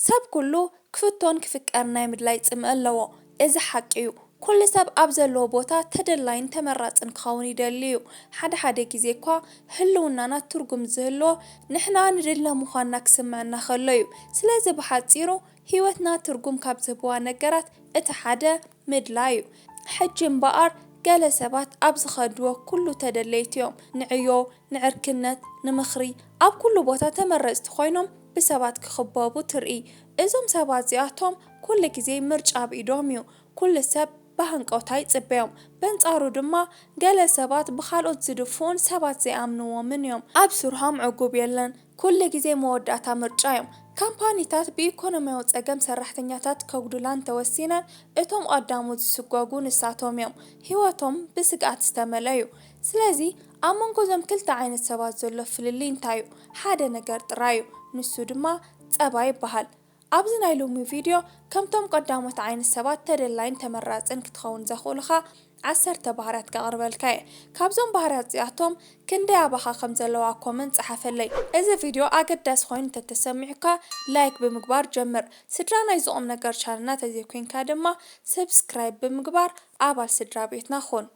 ሰብ ኩሉ ክፍቶን ክፍቀር ናይ ምድላይ ጽምእ ኣለዎ። እዚ ሓቂ እዩ። ኩሉ ሰብ ኣብ ዘለዎ ቦታ ተደላይን ተመራጽን ክኸውን ይደሊ እዩ። ሓደ ሓደ ግዜ እኳ ህልውናና ትርጉም ዝህልዎ ንሕና ንድለ ምዃንና ክስምዐና ከሎ እዩ። ስለዚ ብሓጺሩ ህይወትና ትርጉም ካብ ዝህብዋ ነገራት እቲ ሓደ ምድላይ እዩ። ሕጂ እምበኣር ገለ ሰባት ኣብ ዝኸድዎ ኩሉ ተደለይቲ እዮም። ንዕዮ፣ ንዕርክነት፣ ንምኽሪ ኣብ ኩሉ ቦታ ተመረጽቲ ኮይኖም ብሰባት ክኽበቡ ትርኢ። እዞም ሰባት እዚኣቶም ኩሉ ግዜ ምርጫ ኣብ ኢዶም እዩ። ኩሉ ሰብ ብሃንቀውታ ይጽበዮም። በንጻሩ ድማ ገለ ሰባት ብኻልኦት ዝድፍኡን ሰባት ዘይኣምንዎምን እዮም። ኣብ ስርሖም ዕጉብ የለን። ኩሉ ግዜ መወዳእታ ምርጫ እዮም። ካምፓኒታት ብኢኮኖሚያዊ ጸገም ሰራሕተኛታት ከጉድላ እንተወሲነን እቶም ቀዳሞት ዝስጎጉ ንሳቶም እዮም። ህይወቶም ብስግኣት ዝተመልአ እዩ። ስለዚ ኣብ መንጎ እዞም ክልተ ዓይነት ሰባት ዘሎ ፍልልይ እንታይ እዩ? ሓደ ነገር ጥራይ እዩ። ንሱ ድማ ጸባይ ይበሃል። ኣብዚ ናይ ሎሚ ቪድዮ ከምቶም ቀዳሞት ዓይነት ሰባት ተደላይን ተመራጽን ክትኸውን ዘኽእሉኻ ዓሰርተ ባህርያት ከቕርበልካ እየ። ካብዞም ባህርያት እዚኣቶም ክንደይ ኣባኻ ከም ዘለዋ ኮመንት ጸሓፈለይ። እዚ ቪድዮ ኣገዳሲ ኮይኑ እንተተሰሚዑካ ላይክ ብምግባር ጀምር። ስድራ ናይ ዝቑም ነገር ቻነልና ተዘይኮይንካ ድማ ሰብስክራይብ ብምግባር ኣባል ስድራ ቤትና ኹን።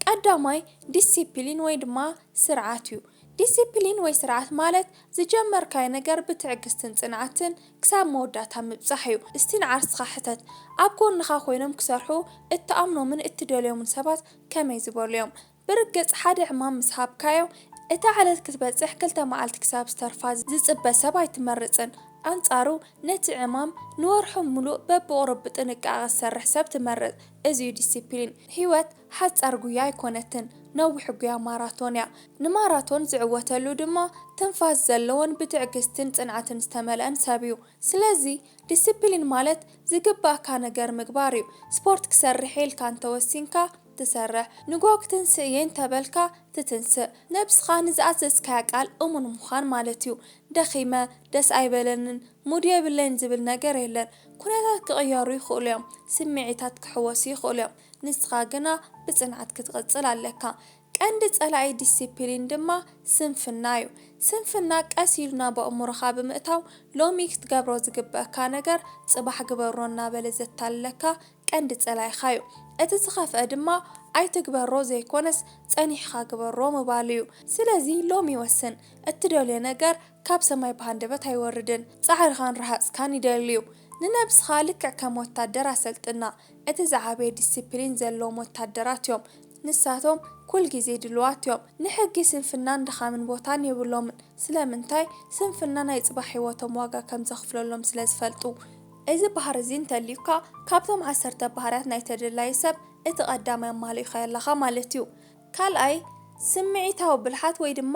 ቀዳማይ ዲሲፕሊን ወይ ድማ ስርዓት እዩ። ዲሲፕሊን ወይ ስርዓት ማለት ዝጀመርካዮ ነገር ብትዕግስትን ጽንዓትን ክሳብ መወዳእታ ምብጻሕ እዩ። እስቲ ንዓርስኻ ሕተት፣ ኣብ ጎንኻ ኮይኖም ክሰርሑ እትኣምኖምን እትደልዮምን ሰባት ከመይ ዝበሉ እዮም? ብርግጽ ሓደ ዕማም ምስ ሃብካዮ፣ እታ ዕለት ክትበጽሕ ክልተ መዓልቲ ክሳብ ዝተርፋ ዝጽበ ሰብ ኣይትመርጽን። ኣንጻሩ ነቲ ዕማም ንወርሑ ምሉእ በብቑሩብ ብጥንቃቐ ዝሰርሕ ሰብ ትመርጽ። እዚ እዩ ዲሲፕሊን። ህይወት ሓጻር ጉያ ኣይኮነትን፣ ነዊሕ ጉያ ማራቶን እያ። ንማራቶን ዝዕወተሉ ድማ ትንፋስ ዘለዎን ብትዕግስትን ጽንዓትን ዝተመልአን ሰብ እዩ። ስለዚ ዲሲፕሊን ማለት ዝግባእካ ነገር ምግባር እዩ። ስፖርት ክሰርሕ እየ ኢልካ እንተወሲንካ ትሰርሕ፣ ንግሆ ክትንስእ እየ እንተበልካ ትትንስእ፣ ነብስኻ ንዝኣዘዝካያ ቃል እሙን ምዃን ማለት እዩ። ደኺመ፣ ደስ ኣይበለንን፣ ሙድ የብለይን ዝብል ነገር የለን። ኩነታት ክቕየሩ ይኽእሉ እዮም፣ ስምዒታት ክሕወሱ ይኽእሉ እዮም። ንስኻ ግና ብጽንዓት ክትቕጽል ኣለካ። ቀንዲ ጸላኢ ዲሲፕሊን ድማ ስንፍና እዩ። ስንፍና ቀስ ኢሉ ናብ ኣእምሮኻ ብምእታው ሎሚ ክትገብሮ ዝግበኣካ ነገር ጽባሕ ግበሮ እናበለ ዘታልለካ ቀንዲ ጸላኢኻ እዩ። እቲ ዝኸፍአ ድማ ኣይትግበሮ ዘይኮነስ ጸኒሕኻ ግበሮ ምባሉ እዩ። ስለዚ ሎሚ ወስን። እትደልዮ ነገር ካብ ሰማይ ብሃንደበት ኣይወርድን። ጻዕርኻን ረሃጽካን ይደሊ እዩ። ንነብስኻ ልክዕ ከም ወታደር ኣሰልጥና። እቲ ዝዓበየ ዲሲፕሊን ዘለዎም ወታደራት እዮም። ንሳቶም ኩል ግዜ ድሉዋት እዮም። ንሕጊ ስንፍናን ድኻምን ቦታን የብሎምን። ስለምንታይ? ስንፍና ናይ ጽባሕ ህይወቶም ዋጋ ከም ዘኽፍለሎም ስለ ዝፈልጡ። እዚ ባህሪ እዚ እንተልዩካ፣ ካብቶም ዓሰርተ ባህርያት ናይ ተደላዪ ሰብ እቲ ቀዳማይ ኣማሊእካዮ ኣለኻ ማለት እዩ። ካልኣይ፣ ስምዒታዊ ብልሓት ወይ ድማ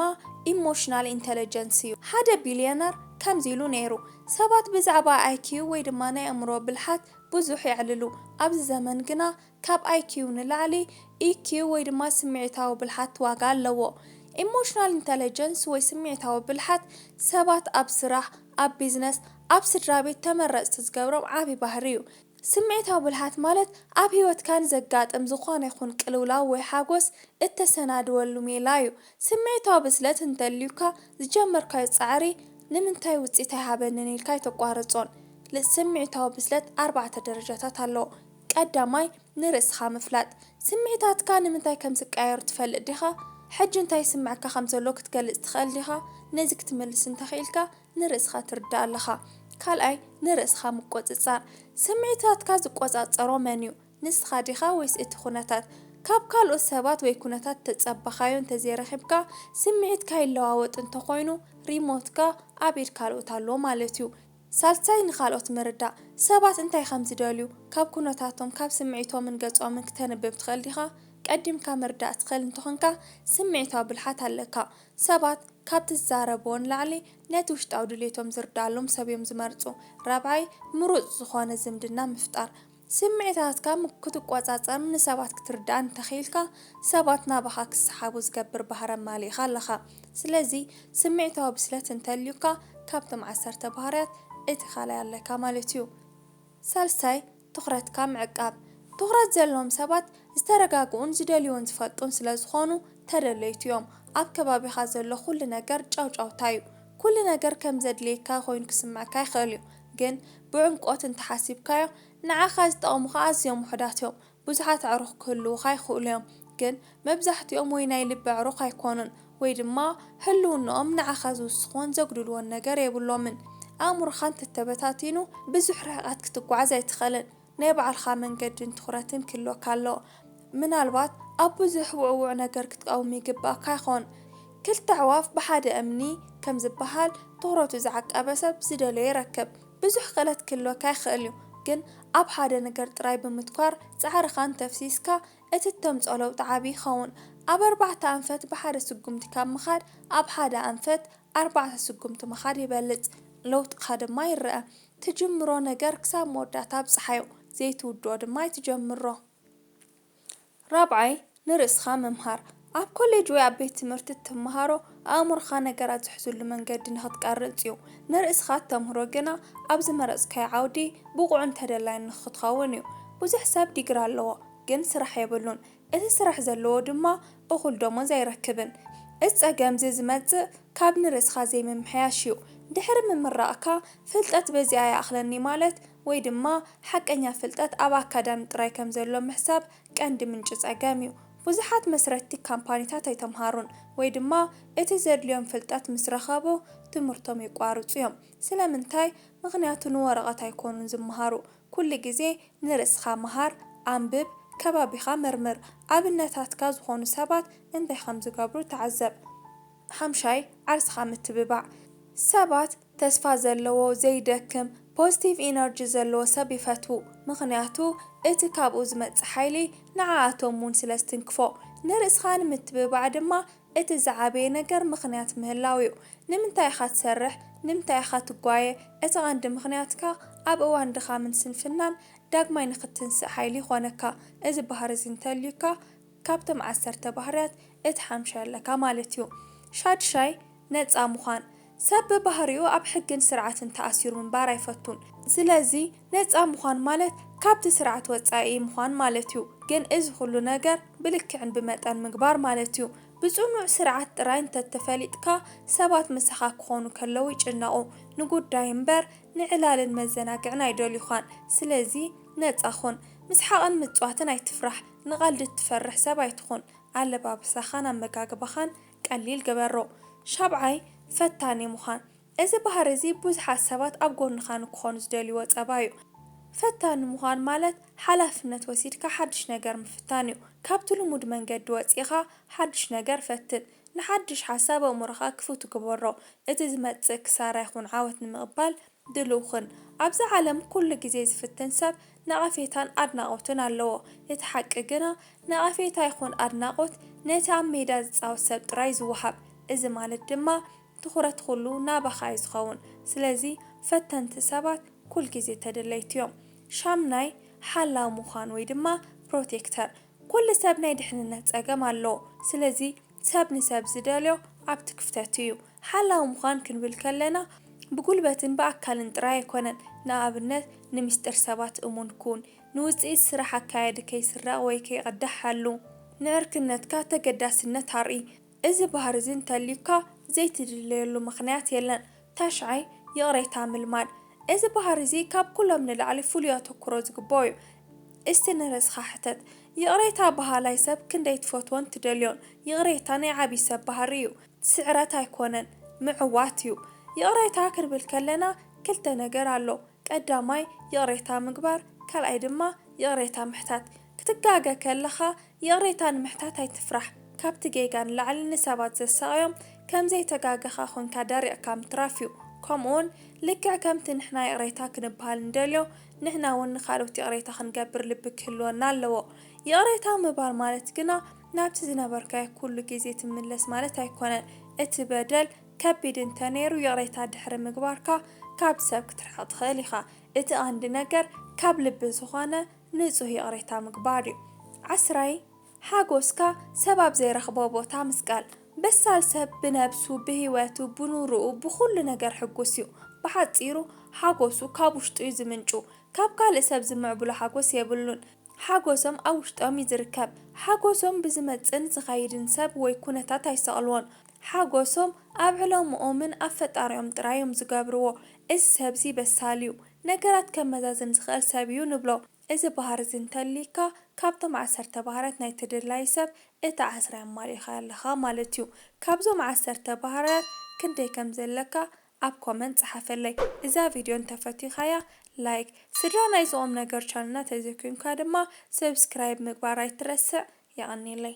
ኢሞሽናል ኢንተለጀንስ እዩ። ሓደ ቢልዮነር ከምዚ ኢሉ ነይሩ፣ ሰባት ብዛዕባ ኣይኪዩ ወይ ድማ ናይ ኣእምሮ ብልሓት ብዙሕ የዕልሉ። ኣብዚ ዘመን ግና ካብ ኣይኪዩ ንላዕሊ ኢኪዩ ወይ ድማ ስምዒታዊ ብልሓት ዋጋ ኣለዎ። ኢሞሽናል ኢንተለጀንስ ወይ ስምዒታዊ ብልሓት ሰባት ኣብ ስራሕ፣ ኣብ ቢዝነስ፣ ኣብ ስድራ ቤት ተመረጽቲ ዝገብሮም ዓቢ ባህሪ እዩ። ስምዒታዊ ብልሓት ማለት ኣብ ህይወትካ ንዘጋጥም ዝኾነ ይኹን ቅልውላው ወይ ሓጎስ እተሰናድወሉ ሜላ እዩ። ስምዒታዊ ብስለት እንተልዩካ ዝጀመርካዮ ጻዕሪ ንምንታይ ውጽኢት ኣይሃበንን ኢልካ ኣይተቋርጾን። ል-፣ ስምዒታዊ ብስለት ኣርባዕተ ደረጃታት ኣለዎ። ቀዳማይ ንርእስኻ ምፍላጥ። ስምዒታትካ ንምንታይ ከም ዝቀያየሩ ትፈልጥ ዲኻ? ሕጂ እንታይ ይስምዐካ ከም ዘሎ ክትገልጽ ትኽእል ዲኻ? ነዚ ክትምልስ እንተኽኢልካ ንርእስኻ ትርዳእ ኣለኻ። ካልኣይ ንርእስኻ ምቆጽጻር። ስምዒታትካ ዝቆጻጸሮ መን እዩ? ንስኻ ዲኻ ወይስ እቲ ኩነታት? ካብ ካልኦት ሰባት ወይ ኩነታት ተጸበኻዮ እንተዘይረኺብካ ስምዒትካ ይለዋወጥ እንተኾይኑ ሪሞትካ ኣብ ኢድ ካልኦት ኣሎ ማለት እዩ። ሳልሳይ ንኻልኦት ምርዳእ። ሰባት እንታይ ከም ዝደልዩ ካብ ኩነታቶም፣ ካብ ስምዒቶምን ገጾምን ክተንብብ ትኽእል ዲኻ? ቀዲምካ ምርዳእ ትኽእል እንተኾንካ ስምዒታዊ ብልሓት ኣለካ። ሰባት ካብ ትዛረብዎ ንላዕሊ ነቲ ውሽጣዊ ድሌቶም ዝርድኣሎም ሰብ እዮም ዝመርጹ። ራብዓይ ምሩጽ ዝኾነ ዝምድና ምፍጣር። ስምዒታትካ ክትቆጻጸርን ንሰባት ክትርዳእን እንተኽኢልካ ሰባት ናባኻ ክሰሓቡ ዝገብር ባህሪ ኣማሊእኻ ኣለኻ። ስለዚ ስምዒታዊ ብስለት እንተልዩካ ካብቶም ዓሰርተ ባህርያት እቲ ካልኣይ ኣለካ ማለት እዩ። ሳልሳይ ትኹረትካ ምዕቃብ። ትኹረት ዘለዎም ሰባት ዝተረጋግኡን ዝደልዩዎን ዝፈልጡን ስለ ዝኾኑ ተደለይቲ እዮም። ኣብ ከባቢኻ ዘሎ ኩሉ ነገር ጫውጫውታ እዩ። ኩሉ ነገር ከም ዘድልየካ ኮይኑ ክስምዐካ ይኽእል እዩ። ግን ብዕምቆት እንተሓሲብካዮ፣ ንዓኻ ዝጠቕሙኻ ኣዝዮም ውሑዳት እዮም። ብዙሓት ኣዕሩኽ ክህልዉኻ ይኽእሉ እዮም፣ ግን መብዛሕትኦም ወይ ናይ ልቢ ኣዕሩኽ ኣይኮኑን፣ ወይ ድማ ህልውንኦም ንዓኻ ዝውስኽዎን ዘጉድልዎን ነገር የብሎምን። ኣእምሮኻ እንተተበታቲኑ፣ ብዙሕ ርሕቀት ክትጓዓዝ ኣይትኽእልን። ናይ ባዕልኻ መንገድን ትኹረትን ክህልወካ ኣለዎ። ምናልባት ኣብ ብዙሕ ውዕዉዕ ነገር ክትቃወም ይግብኣካ ይኸውን። ክልተ ኣዕዋፍ ብሓደ እምኒ ከም ዝበሃል፣ ትኹረቱ ዝዓቀበ ሰብ ዝደለዮ ይረክብ። ብዙሕ ክእለት ክህልወካ ይኽእል እዩ፣ ግን ኣብ ሓደ ነገር ጥራይ ብምትኳር ጻዕርኻ እንተፍሲስካ፣ እቲ እተምጽኦ ለውጢ ዓቢ ይኸውን። ኣብ ኣርባዕተ ኣንፈት ብሓደ ስጉምቲ ካብ ምኻድ፣ ኣብ ሓደ ኣንፈት ኣርባዕተ ስጉምቲ ምኻድ ይበልጽ። ለውጥኻ ድማ ይረኣ። ትጅምሮ ነገር ክሳብ መወዳእታ ኣብጽሓዮ፣ ዘይትውድኦ ድማ ኣይትጀምሮ። ራብዓይ፣ ንርእስኻ ምምሃር። ኣብ ኮሌጅ ወይ ኣብ ቤት ትምህርቲ እትመሃሮ፣ ኣእምሮኻ ነገራት ዝሕዝሉ መንገዲ ንኽትቀርጽ እዩ። ንርእስኻ እተምህሮ ግና ኣብ ዝመረጽካዮ ዓውዲ ብቑዕን ተደላይን ንኽትኸውን እዩ። ብዙሕ ሰብ ዲግሪ ኣለዎ፣ ግን ስራሕ የብሉን። እቲ ስራሕ ዘለዎ ድማ እኹል ደሞዝ ኣይረክብን። እዚ ጸገም እዚ ዝመጽእ ካብ ንርእስኻ ዘይምምሕያሽ እዩ። ድሕሪ ምምራቕካ፣ ፍልጠት በዚኣ ይኣኽለኒ ማለት ወይ ድማ ሓቀኛ ፍልጠት ኣብ ኣካዳሚ ጥራይ ከም ዘሎ ምሕሳብ ቀንዲ ምንጪ ጸገም እዩ። ብዙሓት መስረትቲ ካምፓኒታት ኣይተምሃሩን ወይ ድማ እቲ ዘድልዮም ፍልጠት ምስ ረኸቡ ትምህርቶም የቋርጹ እዮም። ስለምንታይ? ምኽንያቱ ንወረቐት ኣይኮኑን ዝመሃሩ። ኩሉ ግዜ ንርእስኻ ምሃር፣ ኣንብብ፣ ከባቢኻ መርምር። ኣብነታትካ ዝኾኑ ሰባት እንታይ ከም ዝገብሩ ተዓዘብ። ሓምሻይ፣ ዓርስኻ ምትብባዕ። ሰባት ተስፋ ዘለዎ፣ ዘይደክም፣ ፖዚቲቭ ኢነርጂ ዘለዎ ሰብ ይፈትዉ። ምኽንያቱ እቲ ካብኡ ዝመጽእ ሓይሊ ንዓኣቶም እውን ስለ ዝትንክፎ። ንርእስኻ ንምትብባዕ ድማ እቲ ዝዓበየ ነገር ምኽንያት ምህላው እዩ። ንምንታይ ኢኻ ትሰርሕ? ንምንታይ ኢኻ ትጓየ? እቲ ቀንዲ ምኽንያትካ ኣብ እዋን ድኻምን ስንፍናን ዳግማይ ንኽትንስእ ሓይሊ ይኾነካ። እዚ ባህሪ እዚ እንተልዩካ፣ ካብቶም ዓሰርተ ባህርያት እቲ ሓምሻይ ኣለካ ማለት እዩ። ሻድሻይ፣ ነጻ ምዃን። ሰብ ብባህሪኡ ኣብ ሕግን ስርዓትን ተኣሲሩ ምንባር ኣይፈቱን። ስለዚ ነጻ ምዃን ማለት ካብቲ ስርዓት ወጻኢ ምዃን ማለት እዩ። ግን እዚ ኩሉ ነገር ብልክዕን ብመጠን ምግባር ማለት እዩ። ብጽኑዕ ስርዓት ጥራይ እንተተፈሊጥካ፣ ሰባት ምሳኻ ክኾኑ ከለዉ ይጭነቑ። ንጉዳይ እምበር ንዕላልን መዘናግዕን ኣይደልዩኻን። ስለዚ ነጻ ኹን። ምስሓቕን ምጽዋትን ኣይትፍራሕ። ንቐልዲ እትፈርሕ ሰብ ኣይትኹን። ኣለባብሳኻን ኣመጋግባኻን ቀሊል ግበሮ። ሻብዓይ፣ ፈታኒ ምዃን። እዚ ባህሪ እዚ ብዙሓት ሰባት ኣብ ጎንኻ ንክኾኑ ዝደልይዎ ጸባ እዩ። ፈታኒ ምዃን ማለት ሓላፍነት ወሲድካ ሓድሽ ነገር ምፍታን እዩ። ካብቲ ልሙድ መንገዲ ወጺእኻ ሓድሽ ነገር ፈትን። ንሓድሽ ሓሳብ ኣእምሮኻ ክፉት ግበሮ። እቲ ዝመጽእ ክሳራ ይኹን ዓወት ንምቕባል ድሉው ኩን። ኣብዚ ዓለም ኩሉ ግዜ ዝፍትን ሰብ ነቐፌታን ኣድናቖትን ኣለዎ። እቲ ሓቂ ግና ነቐፌታ ይኹን ኣድናቖት ነቲ ኣብ ሜዳ ዝጻወት ሰብ ጥራይ ዝወሃብ። እዚ ማለት ድማ ትኹረት ኩሉ ናባኻ እዩ ዝኸውን። ስለዚ ፈተንቲ ሰባት ኩል ግዜ ተደለይቲ እዮም። ሻምናይ፣ ሓላው ምዃን ወይ ድማ ፕሮቴክተር። ኩሉ ሰብ ናይ ድሕንነት ጸገም ኣለዎ። ስለዚ ሰብ ንሰብ ዝደልዮ ኣብቲ ክፍተት እዩ። ሓላው ምዃን ክንብል ከለና ብጉልበትን ብኣካልን ጥራይ ኣይኮነን። ንኣብነት፣ ንምስጢር ሰባት እሙን ኩን፣ ንውጽኢት ስራሕ ኣካያዲ ከይስረቕ ወይ ከይቕዳሕ ሓሉ፣ ንዕርክነትካ ተገዳስነት ኣርኢ። እዚ ባህሪ እዚ እንተልዩካ ዘይትድለየሉ ምኽንያት የለን። ታሽዓይ፣ ይቕሬታ ምልማድ። እዚ ባህሪ እዚ ካብ ኩሎም ንላዕሊ ፍሉይ ኣተኩሮ ዝግብኦ እዩ። እስቲ ንርእስኻ ሕተት፣ ይቕሬታ በሃላይ ሰብ ክንደይ ትፈትዎን ትደልዮን? ይቕሬታ ናይ ዓብዪ ሰብ ባህሪ እዩ። ስዕረት ኣይኮነን፣ ምዕዋት እዩ። ይቕሬታ ክንብል ከለና ክልተ ነገር ኣሎ። ቀዳማይ ይቕሬታ ምግባር፣ ካልኣይ ድማ ይቕሬታ ምሕታት። ክትጋገ ከለኻ ይቕሬታ ንምሕታት ኣይትፍራሕ። ካብቲ ጌጋ ንላዕሊ ንሰባት ዘሳቕዮም ከም ዘይተጋገኻ ኮንካ ደሪቕካ ምትራፍ እዩ። ከምኡውን ልክዕ ከምቲ ንሕና ይቕሬታ ክንበሃል እንደልዮ፣ ንሕና እውን ንኻልኦት ይቕሬታ ክንገብር ልቢ ክህልወና ኣለዎ። ይቕሬታ ምባል ማለት ግና ናብቲ ዝነበርካዮ ኩሉ ግዜ ትምለስ ማለት ኣይኮነን። እቲ በደል ከቢድ እንተነይሩ ይቕሬታ ድሕሪ ምግባርካ ካብቲ ሰብ ክትርሕቕ ትኽእል ኢኻ። እቲ ቀንዲ ነገር ካብ ልቢ ዝኾነ ንጹህ ይቕሬታ ምግባር እዩ። ዓስራይ፣ ሓጎስካ ሰብ ኣብ ዘይረኽቦ ቦታ ምስቃል። በሳል ሰብ ብነብሱ፣ ብህይወቱ፣ ብኑሮኡ፣ ብኹሉ ነገር ሕጉስ እዩ። ብሓጺሩ ሓጎሱ ካብ ውሽጡ እዩ ዝምንጩ። ካብ ካልእ ሰብ ዝምዕብሎ ሓጎስ የብሉን። ሓጎሶም ኣብ ውሽጦም እዩ ዝርከብ። ሓጎሶም ብዝመጽእን ዝኸይድን ሰብ ወይ ኩነታት ኣይሰቕልዎን። ሓጎሶም ኣብ ዕለምኦምን ኣብ ፈጣሪኦም ጥራይ እዮም ዝገብርዎ። እዚ ሰብዚ በሳል እዩ፣ ነገራት ከመዛዝን ዝኽእል ሰብ እዩ ንብሎ። እዚ ባህሪ እዚ እንተልይካ ካብቶም ዓሰርተ ባህርያት ናይ ተደላዪ ሰብ እቲ ዓስራይ ኣማሊእኻዮ ኣለኻ ማለት እዩ። ካብዞም ዓሰርተ ባህርያት ክንደይ ከም ዘለካ ኣብ ኮመንት ጸሓፈለይ። እዛ ቪድዮ እንተፈቲኻያ ላይክ፣ ስድራ ናይዚ ቁም ነገር ቻነልና ተዘይኮንካ ድማ ሰብስክራይብ ምግባር ኣይትረስዕ። የቐንየለይ።